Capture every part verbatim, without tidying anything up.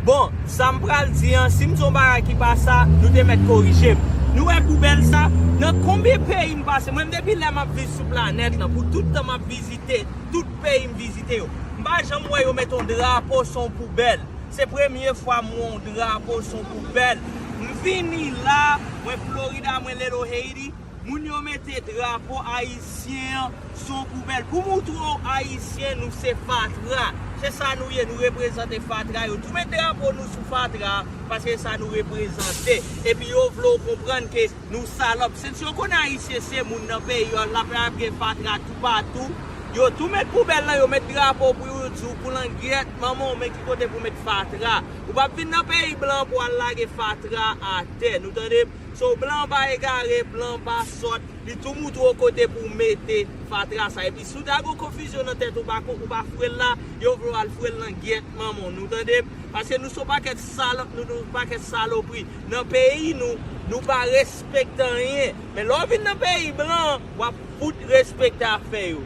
Bon, sa m pral di an, si m di yon bagay ki pa sa, nou te mèt korije m. Nou wè poubèl sa, nan konbyen peyi m pase? Mwen, depi lè m ap viv sou planèt lan, pou tout tan m ap vizite, tout peyi m vizite yo, m pa janm wè yo mete yon drapo sou yon poubèl. Se premye fwa m wè yon drapo sou yon poubèl. M vini la, mwen Florida, mwen Little Haiti. Moun yo mete drapo ayisyen an sou yon poubèl pou moutre w ayisyen nou se fatra. Se sa nou ye, nou reprezante fatra. Yo tou met drapo nou sou fatra paske se sa nou reprezante. Epi yo vle w konprann ke nou salòp. Since yo konnen ayisyen se moun nan peyi yo, la ap gen fatra toupatou. Yo tou met poubèl lan, yo met drapo pou yo di w pou langyèt manman w, men ki kote pou met fatra. Ou p ap vin nan peyi blan pou al lage fatra atè. Nou tande? So, blan pa egare, blan pa sòt, li tou moutre w kote pou w mete fatra sa. Epi si w ta gen konfizyon nan tèt ou, pa kon, ou pa foure l la, yo vle w al foure l nan gyèt manman w. Nou tande m? Paske nou se yon pakèt salòp, nou, nou se yon pakèt salopri. Nan peyi nou, nou pa respekte anyen. Men lè w vin nan peyi blan, w ap fout respekte afè yo.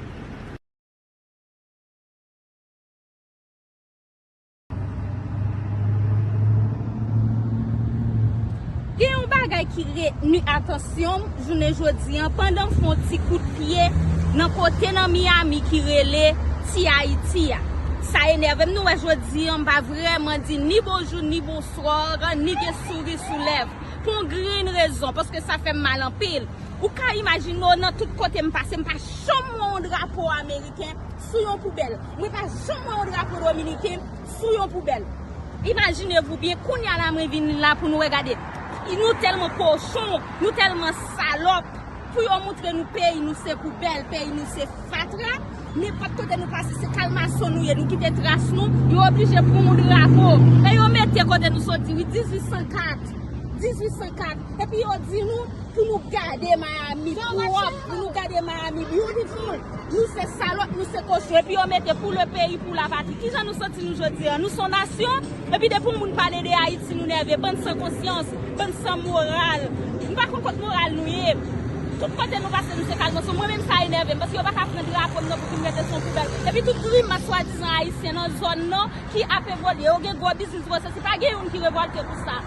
Gen yon bagay ki retni atansyon m jounen jodi an pandan m fè yon ti kout pye nan kote nan Miami ki rele Ti Ayiti a. Sa enève m, nou wè jodi an, m pa vrèman di ni bonjou, ni bonswa, ni gen souri sou lèv. Pou yon grenn rezon, paske sa fè m mal anpil. Ou ka imajine w nan tout kote m pase, m pa janm wè yon drapo ameriken sou yon poubèl. Mwen pa janm wè yon drapo dominiken sou yon poubèl. Imajine vou byen, kounye a la mwen vin la pou nou wè gade. Nou tèlman kochon, nou tèlman salòp, pou yo moutre nou peyi nou se poubèl, peyi nou se fatra. Nenpòt kote nou pase, se kalmason nou ye, nou kite tras nou, yo oblije pran yon drapo. E yo mete kote nou soti, wi, dizuit san kat. Dizuit san kat. Epi yo di nou pou nou gade Miami pwòp, pou nou gade Miami beautiful. Nou se salòp, nou se kochon. Epi yo mete pou le peyi, pou la patri. Kijan nou santi nou jodi an? Nou se yon nasyon? Epi depi yon moun pale de Ayiti, nou nève. Bann san konsyans, bann san moral. M pa konn kot moral nou ye. Tout kote nou pase, nou se kalmason. Mwen menm sa enève m, paske yo pa ka pran drapo m nan pou vin mete sou yon poubèl. Epi tout grimas swadizan ayisyen nan zòn nan ki ap evolye. Yo gen gwo biznis, gwo sesi. Pa gen youn ki revòlte pou sa.